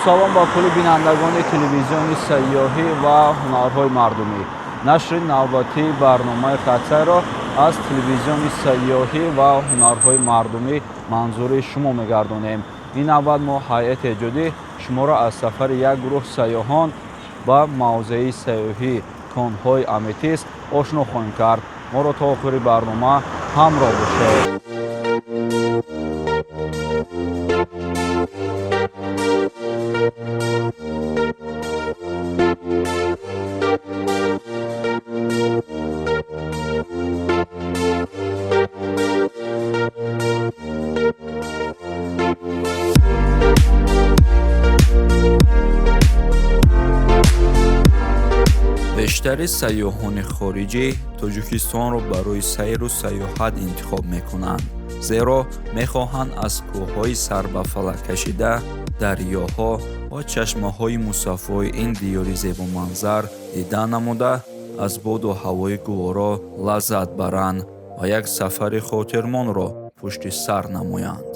Салом ба кулли бинандагони телевизиони сайёҳӣ ва ҳунарҳои мардумӣ. Нашри навбатии барномаи хатсайрро аз телевизиони сайёҳӣ ва ҳунарҳои мардумӣ манзури шумо мегардонем. Ин навбат мо ҳайати эҷодӣ шуморо аз сафари як гурӯҳ сайёҳон ба мавзеи сайёҳӣ конҳои аметист ошно хоҳем кард. Моро то охири барнома ҳамроҳ бошед. Бештари сайёҳони хориҷӣ Тоҷикистонро барои сайру сайёҳат интихоб мекунанд, зеро мехоҳанд аз кӯҳҳои сарбафалак кашида, дарёҳо ва чашмаҳои мусаффои ин диёри зебоманзар дида намуда, аз боду ҳавои гуворо лаззат баранд ва як сафари хотирмонро пушти сар намоянд.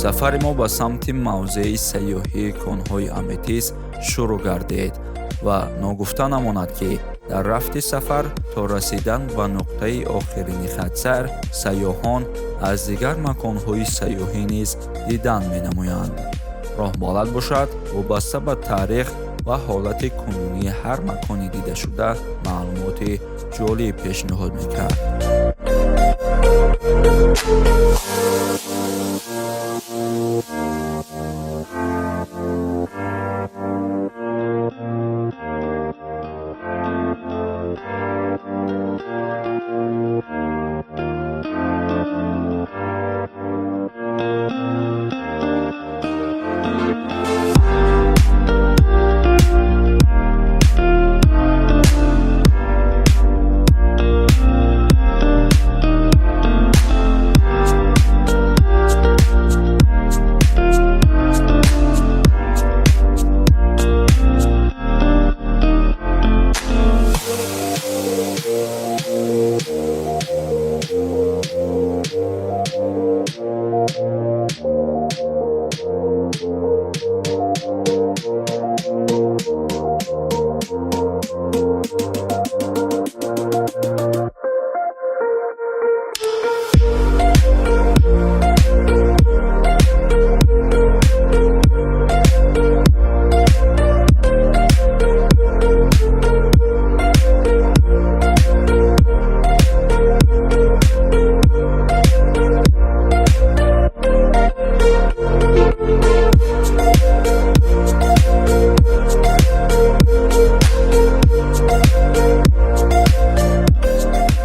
Сафари мо ба самти мавзеи сайёҳии конҳои аметист шурӯъ гардид ва ногуфта намонад, ки дар рафти сафар то расидан ба нуқтаи охирини хатсайр сайёҳон аз дигар маконҳои сайёҳӣ низ дидан менамоянд. Роҳбалад бошад, вобаста ба таърих ва ҳолати кунунии ҳар макони дидашуда маълумоти ҷолиб пешниҳод мекард.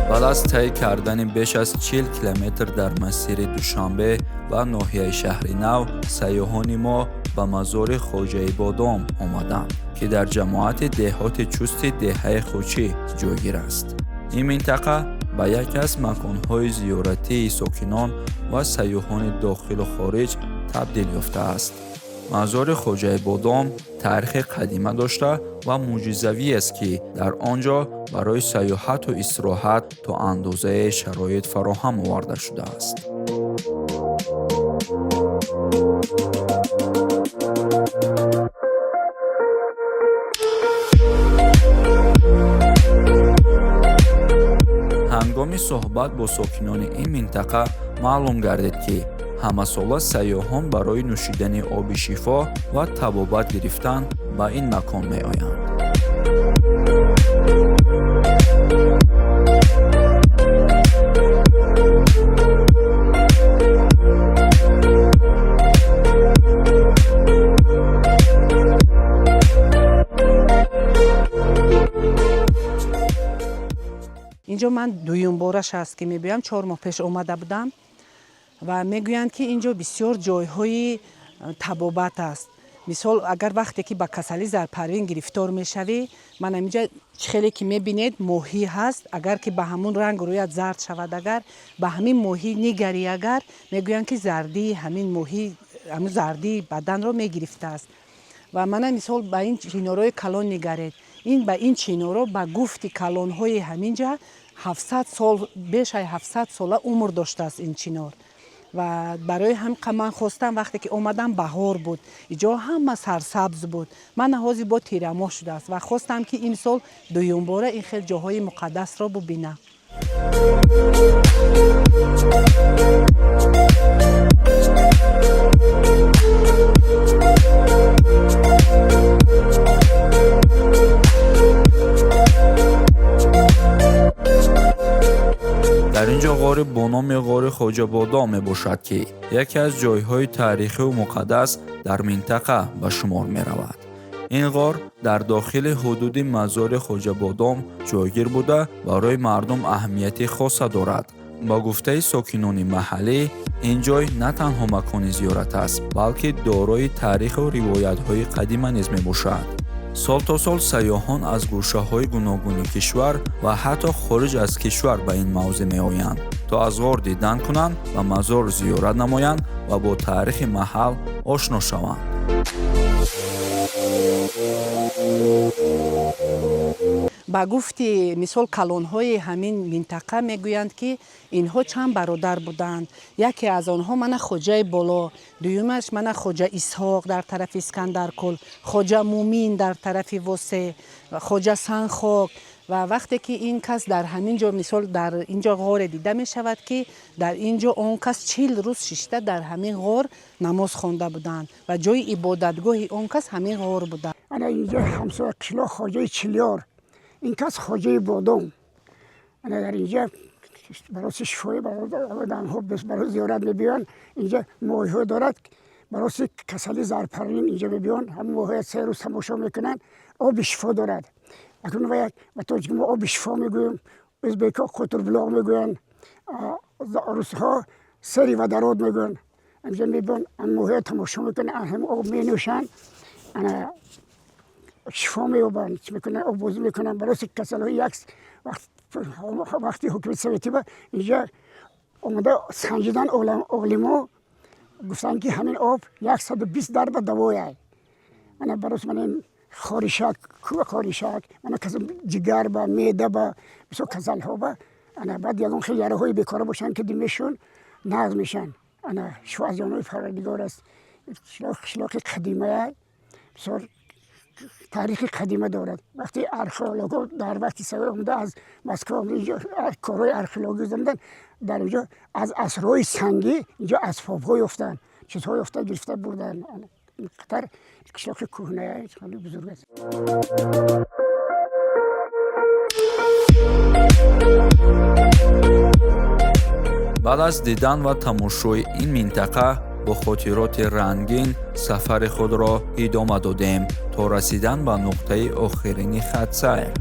Баъд аз тай кардани беш аз 40 километр дар масири Душанбе ва ноҳияи Шаҳри Нав, сайёҳони мо ба мазори Хоҷаи Бодом омаданд, ки дар ҷамоати деҳоти Чусти деҳаи Хучӣ ҷойгир аст. Ин минтақа ба яке аз маконҳои зиёратии сокинон ва сайёҳони дохилу хориҷ табдил ёфтааст. Мазори Хоҷаи Бодом таърихи қадима дошта ва мӯъҷизавиест, ки дар он ҷо барои сайёҳату истироҳат то андозае шароит фароҳам оварда шудааст. Ҳангоми суҳбат бо сокинони ин минтақа маълум гардид, ки ҳамасола сайёҳон барои нӯшидани оби шифо ва табобат гирифтан ба ин макон меоянд. Инҷо ман дуюмбораш аст, ки мебиёям. 4 моҳ пеш омада будам ва мегӯянд, ки ин ҷо бисёр ҷойҳои табобат аст. Мисол, агар вақте ки ба касалӣ зарпарвин гирифтор мешавӣ, ман ҳаминҷа хеле ки мебинед, моҳӣ ҳаст. Агар ки ба ҳамун ранг рӯят зард шавад, агар ба ҳамин моҳӣ нигарӣ, агар мегӯянд, ки зардии ҳамин моҳӣ ҳамун зардии баданро мегирифтааст. Ва мана, мисол, ба ин чинорои калон нигаред. Ин ба ин чиноро, ба гуфти калонҳои ҳаминҷа, 700 сол, бешаи 700 сола умр доштааст ин чинор. Ва барои ҳамқа ман хостам, вақте ки омадам, баҳор буд, иҷо ҳама сарсабз буд. Ман ҳозир бо тирамоҳ шудааст ва хостам, ки имсол дуюмбора ин хел ҷоҳои муқаддасро бубинам. Дар ин ҷо ғоре бо номи ғори Хоҷабодом мебошад, ки яке аз ҷойҳои таърихиву муқаддас дар минтақа ба шумор меравад. Ин ғор дар дохили ҳудуди мазори Хоҷабодом ҷойгир буда, барои мардум аҳамияти хоса дорад. Ба гуфтаи сокинони маҳаллӣ, ин ҷой на танҳо макони зиёрат аст, балки дорои таъриху ривоятҳои қадима низ мебошад. Сол то сол сайёҳон аз гӯшаҳои гуногуни кишвар ва ҳатто хориҷ аз кишвар ба ин мавзеъ меоянд, то аз ғор дидан кунанд ва мазор зиёрат намоянд ва бо таърихи маҳал ошно шаванд. Ба гуфти, мисол, калонҳои ҳамин минтақа, мегӯянд, ки инҳо чанд бародар буданд. Яке аз онҳо мана Хоҷаи Боло, дуюмаш мана Хоҷа Исҳоқ дар тарафи Искандаркул, Хоҷа Мумин дар тарафи Восе, Хоҷа Санхок. Ва вақте ки ин кас дар ҳамин ҷо, мисол, дар ин ҷо ғоре дида мешавад, ки дар ин ҷо он кас 40 рӯз шишта дар ҳамин ғор намоз хонда буданд ва ҷои ибодатгоҳи он кас ҳамин ғор буда. Ана инҷо ҳамсоя қишлоқ Хоҷаи Чилёр, ин кас Хоҷаи Бодом. Ана дар инҷа бароси шифоӣ одамҳо барои зиёрат мебиёянд. Инҷа моҳиҳо дорад, бароси касали зарпарвин инҷа мебиёнд, ҳамин моҳия 3 рӯз тамошо мекунанд. Оби шифо дорад. Акнун ба тоҷики мо оби шифо мегӯем, ӯзбекҳо қутурбулоқ мегӯянд, русҳо серый водород мегӯянд. Инҷа мебиёнд, моҳия тамошо мекунанд, ҳам об менӯшанд, ана шифо меёбанд, чӣ мекунанд, оббозӣ мекунанд. Барои касалҳои як вақти ҳукумати советӣ ба инҷа омада санҷидан, олимо гуфтанд, ки ҳамин об 120 дарда давояй. Ана барои мана хоришак, хоришак, мана ҷигар ба, меъда ба, бисёр касалҳо ба. Ана баъд ягон хел яраҳои бекора бошанд, ки мешун нағз мешанд. Ана шифо аз ҷониби Парвардигор аст. Қишлоқи қадимая, бисёр таърихи қадима дорад. Вақти археологҳо дар вақти совет омада, аз Москва омада, корҳои археологӣ гузарониданд, дар инҷо аз асрҳои сангӣ инҷо асбобҳо ёфтанд, чизҳо ёфта, гирифта бурданд. Инқадар қишлоқи кӯҳная, хеле бузург аст. Баъд аз дидан ва тамошои ин минтақа, бо хотироти рангин сафари худро идома додем то расидан ба нуқтаи охирини хатсайр.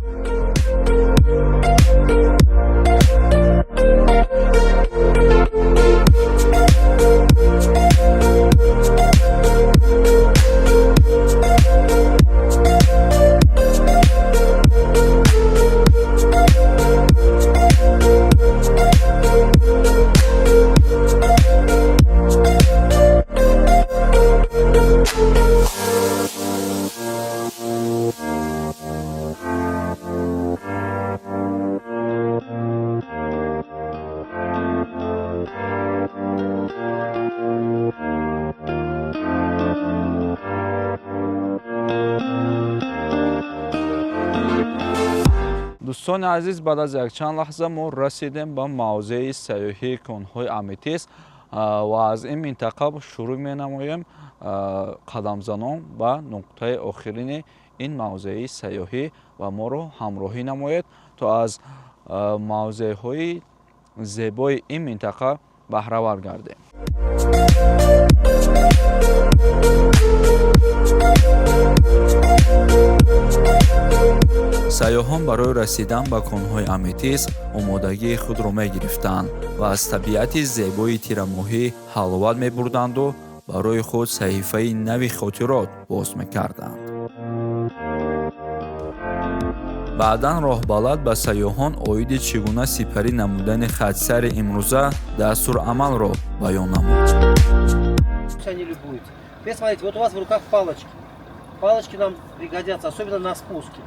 Дӯстони азиз, баъд аз якчанд лаҳза мо расидем ба мавзеи сайёҳии конҳои аметист ва аз ин минтақа шурӯъ менамоем қадамзанон ба нуқтаи охирини ин мавзеи сайёҳӣ ва моро ҳамроҳӣ намоед, то аз мавзеъҳои зебои ин минтақа баҳравар гардем. Сайёҳон барои расидан ба конҳои аметист омодагии худро мегирифтанд ва аз табиати зебои тирамоҳӣ ҳаловат мебурданду. Барои худ саҳифаи нави хотирот боз мекарданд. Баъдан роҳбалад ба сайёҳон оиди чӣ гуна сипарӣ намудани хатсайри имрӯза дастурамалро баён намуд. Они любуются. Теперь смотрите, вот у вас в руках палочки. Палочки нам пригодятся, особенно на спуске.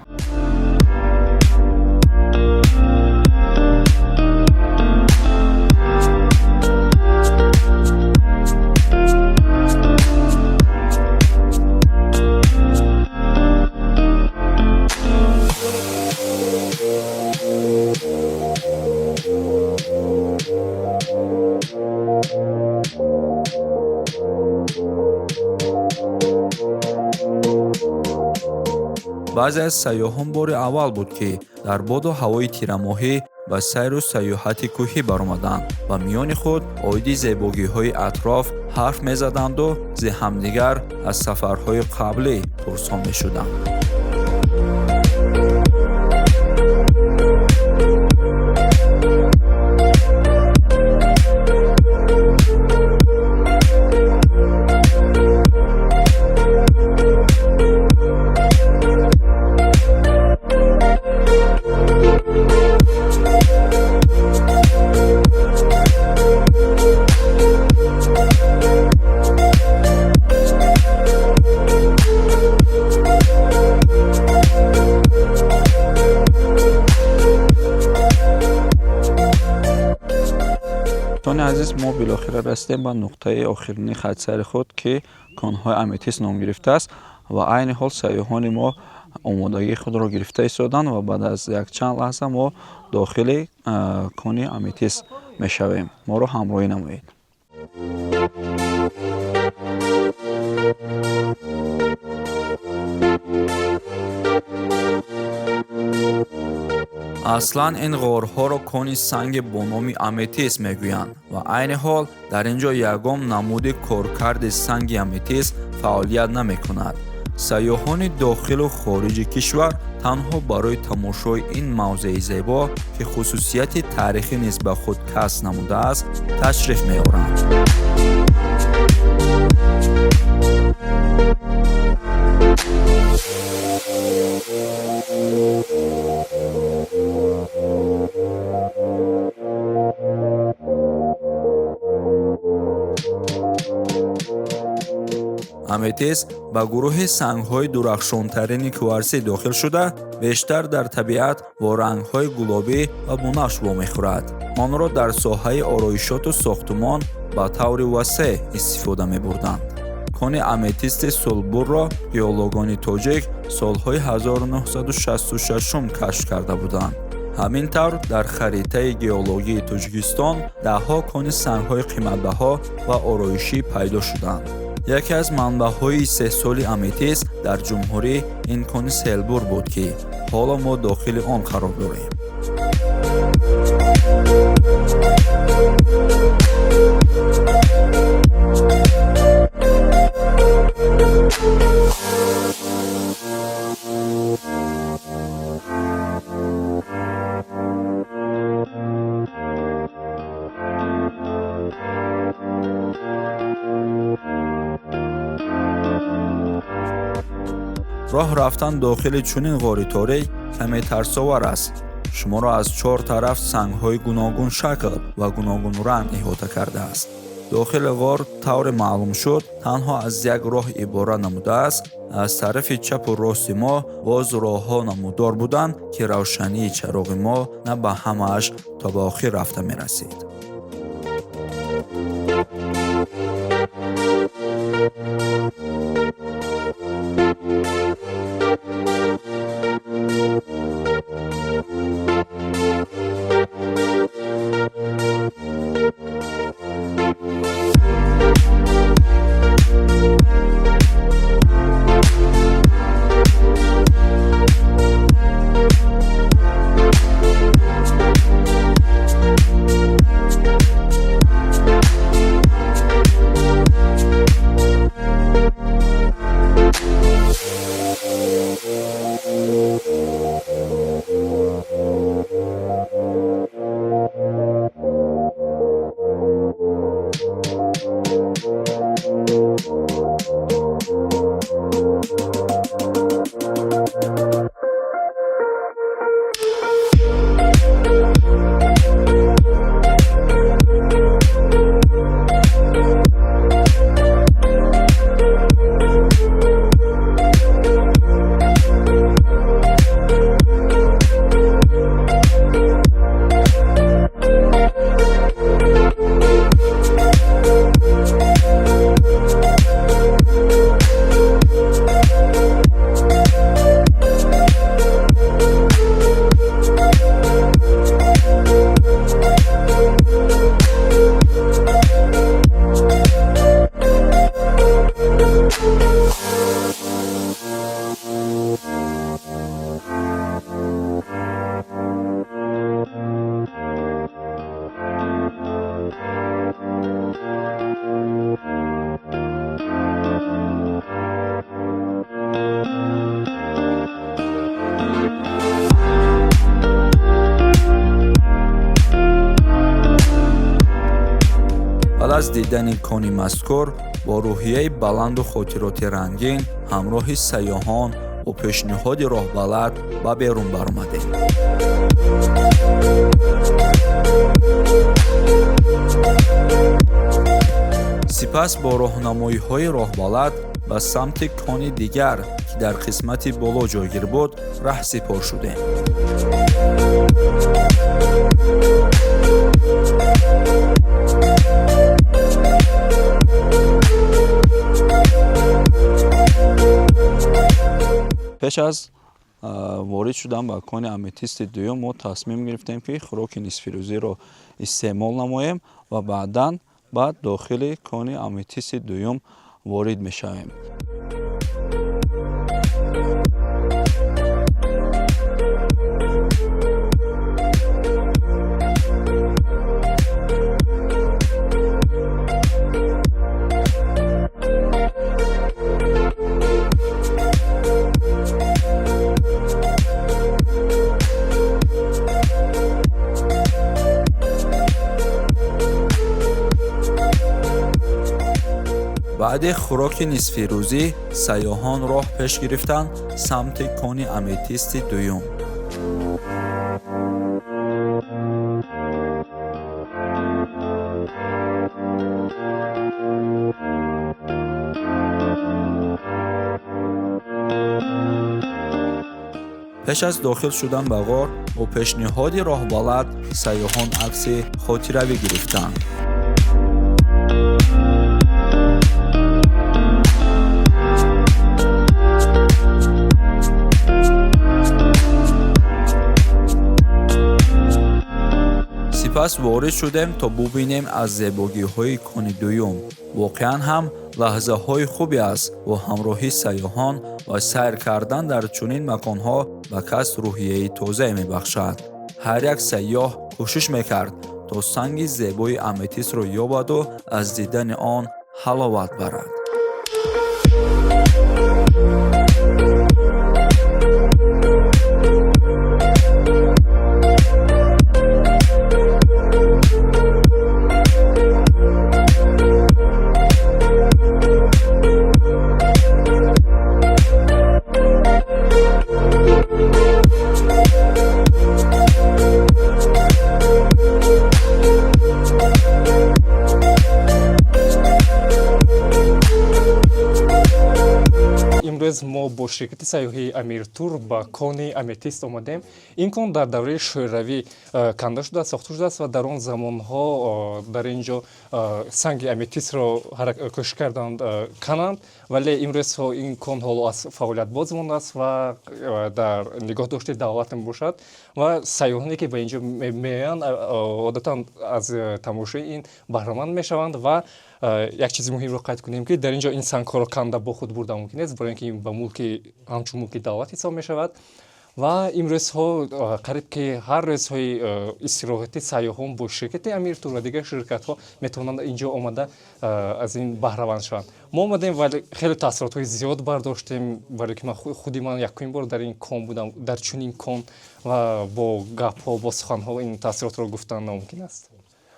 Баъзе аз сайёҳон бори аввал буд, ки дар боду ҳавои тирамоҳӣ ба сайру сайёҳати кӯҳӣ баромаданд ва миёни худ оиди зебогиҳои атроф ҳарф мезаданду зи ҳамдигар аз сафарҳои қаблӣ пурсон мешуданд. Дӯстони азиз, мо билохира расидем ба нуқтаи охирини хатсайри худ, ки конҳои аметист ном гирифтааст, ва айни ҳол сайёҳони мо омодагии худро гирифта истоданд ва баъд аз якчанд лаҳза мо дохили кони аметист мешавем. Моро ҳамроҳӣ намоед. Аслан ин ғорҳоро кони санге бо номи аметист мегӯянд ва айни ҳол дар ин ҷо ягон намуди коркарди санги аметист фаъолият намекунад. Сайёҳони дохилу хориҷи кишвар танҳо барои тамошои ин мавзеи зебо, ки хусусияти таърихӣ низ ба худ касб намудааст, ташриф меоранд. Аметист ба гурӯҳи сангҳои дурахшонтарини кварсӣ дохил шуда, бештар дар табиат бо рангҳои гулобӣ ва бунафш вомехӯрад. Онро дар соҳаи ороишоту сохтумон ба таври васеъ истифода мебурданд. Кони аметисти Сулбурро геологони тоҷик солҳои 1966 кашф карда буданд. Ҳамин тавр, дар харитаи геологии Тоҷикистон даҳҳо кони сангҳои қиматбаҳо ва ороишӣ пайдо шуданд. Яке аз манбаъҳои истеҳсоли аметист дар ҷумҳурӣ ин кони Селбур буд, ки ҳоло мо дохили он қарор дорем. Роҳ рафтан дохили чунин ғори торик каме тарсовар аст. Шуморо аз чор тараф сангҳои гуногуншакл ва гуногунранг иҳота кардааст. Дохили ғор тавре маълум шуд, танҳо аз як роҳ иборат намудааст. Аз тарафи чапу рости мо боз роҳҳо намудор буданд, ки равшании чароғи мо на ба ҳамааш то ба охир рафта мерасид. Баъд аз дидани кони мазкур бо рӯҳияи баланду хотироти рангин ҳамроҳи сайёҳон бо пешниҳоди роҳбалад ба берун баромадем. Сипас бо роҳнамоиҳои роҳбалад ба самти кони дигар, ки дар қисмати боло ҷойгир буд, раҳсипор шудем. Пеш аз ворид шудан ба кони аметисти дуюм мо тасмим гирифтем, ки хӯроки нисфирӯзиро истеъмол намоем ва баъдан ба дохили кони аметисти дуюм ворид мешавем. Баъди хӯроки нисфирӯзӣ сайёҳон роҳ пеш гирифтанд самти кони аметисти дуюм. Пеш аз дохил шудан ба ғор бо пешниҳоди роҳбалад сайёҳон акси хотиравӣ гирифтанд. Сипас ворид шудем, то бубинем аз зебогиҳои кони дуюм. Воқеан ҳам лаҳзаҳои хубе аст бо ҳамроҳии сайёҳон ва сайр кардан дар чунин маконҳо ба кас рӯҳияи тозае мебахшад. Ҳар як сайёҳ кӯшиш мекард, то санги зебои аметистро ёбаду аз дидани он ҳаловат барад. Имрӯз мо бо ширкати сайёҳии Амиртур ба кони аметист омадем. Ин кон дар давраи Шӯравӣ канда шудааст, сохта шудааст ва дар он замонҳо дар ин ҷо санги аметистро кӯшиш карданд кананд, вале имрӯзҳо ин кон ҳоло аз фаъолият боз мондааст ва дар нигоҳдошти давлат мебошад ва сайёҳоне, ки ба ин ҷо меоянд, одатан аз тамошои ин баҳраманд мешаванд. Ва як чизи муҳимро қайд кунем, ки дар ин ҷо ин сангҳоро канда бо худ бурда мумкин нест, барои ин ки ба мулки ҳамчун мулки давлат ҳисоб мешавад. Ва имрӯзҳо қариб ки ҳар рӯзҳои истироҳати сайёҳон бо ширкати Амиртур ва дигар ширкатҳо метавонанд ин ҷо омада аз ин баҳраванд шаванд. Мо омадем ва хеле таассуротҳои зиёд бардоштем, барои ки худи ман якумин бор дар ин кон будам, дар чунин кон, ва бо гапҳо, бо суханҳо ин таассуротро гуфтан номумкин аст.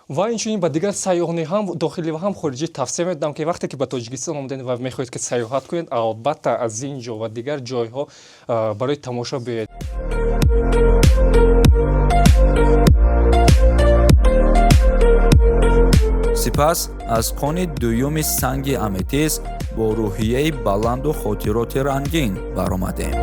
Ва инчунин ба дигар сайёҳони ҳам дохилӣ ва ҳам хориҷӣ тавсия медиҳам, ки вақте ки ба Тоҷикистон омадед ва мехоҳед, ки сайёҳат кунед, албатта аз ин ҷо ва дигар ҷойҳо барои тамошо биёед. Сипас аз кони дуюми санги аметист бо рӯҳияи баланду хотироти рангин баромадем.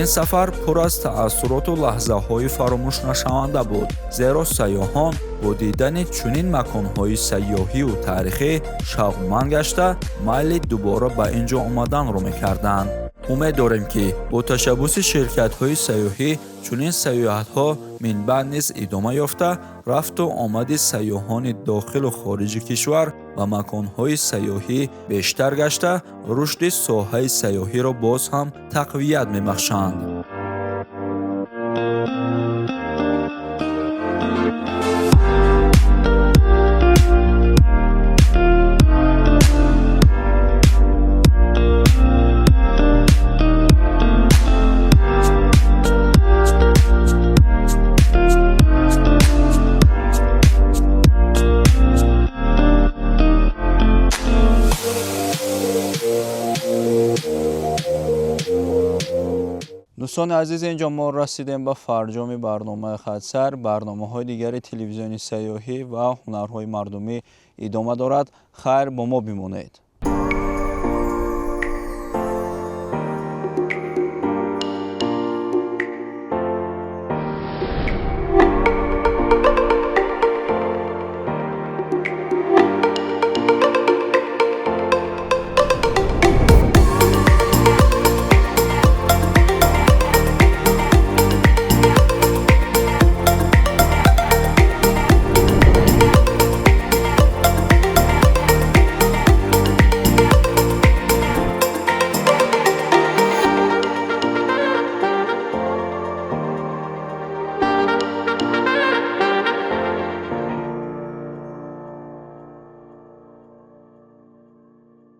Ин сафар пур аз таассуроту лаҳзаҳои фаромӯшнашаванда буд, зеро сайёҳон бо дидани чунин маконҳои сайёҳию таърихӣ шавқманд гашта, майли дубора ба ин ҷо омаданро мекарданд. Умед дорем, ки бо ташаббуси ширкатҳои сайёҳӣ чунин сайёҳатҳо минбаъд низ идома ёфта, рафту омади сайёҳони дохилу хориҷи кишвар ба маконҳои сайёҳӣ бештар гашта, рушди соҳаи сайёҳиро боз ҳам тақвият мебахшанд. Дӯстони азиз, инҷо мо расидем ба фарҷоми барномаи Хатсайр. Барномаҳои дигари телевизиони сайёҳӣ ва ҳунарҳои мардумӣ идома дорад. Хайр, бо мо бимонед.